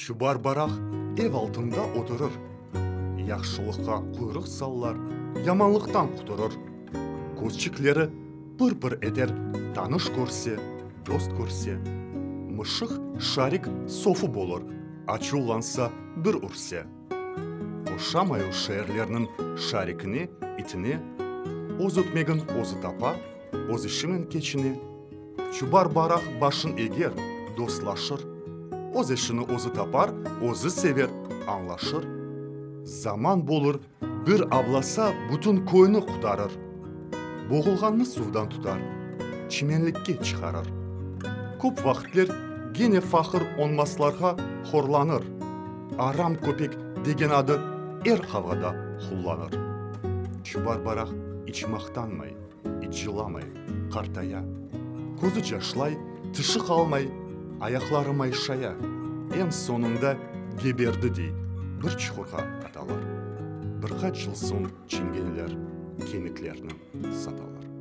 Çubar Baraq ev altında oturır. Yahşılıqqa quyruq sallar, yamanlıqtan quturır. Közçikleri pır-pır eter, tanış körse, dost körse. Mışıq Şarik sofu bolur, açuvlansa, bir ürse. Oşamay o şeerlerniñ Şarikine, itine, Öz ötmegin özü tapa, öz işinen keçine. Çubar Baraq başın eger, dostlaşır, Öz eşini özü tapar, özü sever, añlaşır. Zaman bolur, bir avlasa, bütün köyni qutarır. Boğulğannı suvdan tutar, çimenlikke çıqarır. Köp vaqıtler gene faqır onmaslarğa horlanır. Aram köpek degen adı er qavğada qullanır. Çubar Baraq iç maqtanmay, iç cılamay, qartaya. Közü caşlay, tişi qalmay, ayaqları mayşaya. Eñ soñunda geberdi dey, bir çuqurğa atalar. Bir qaç yıl soñ çingeneler kemiklerni satalar.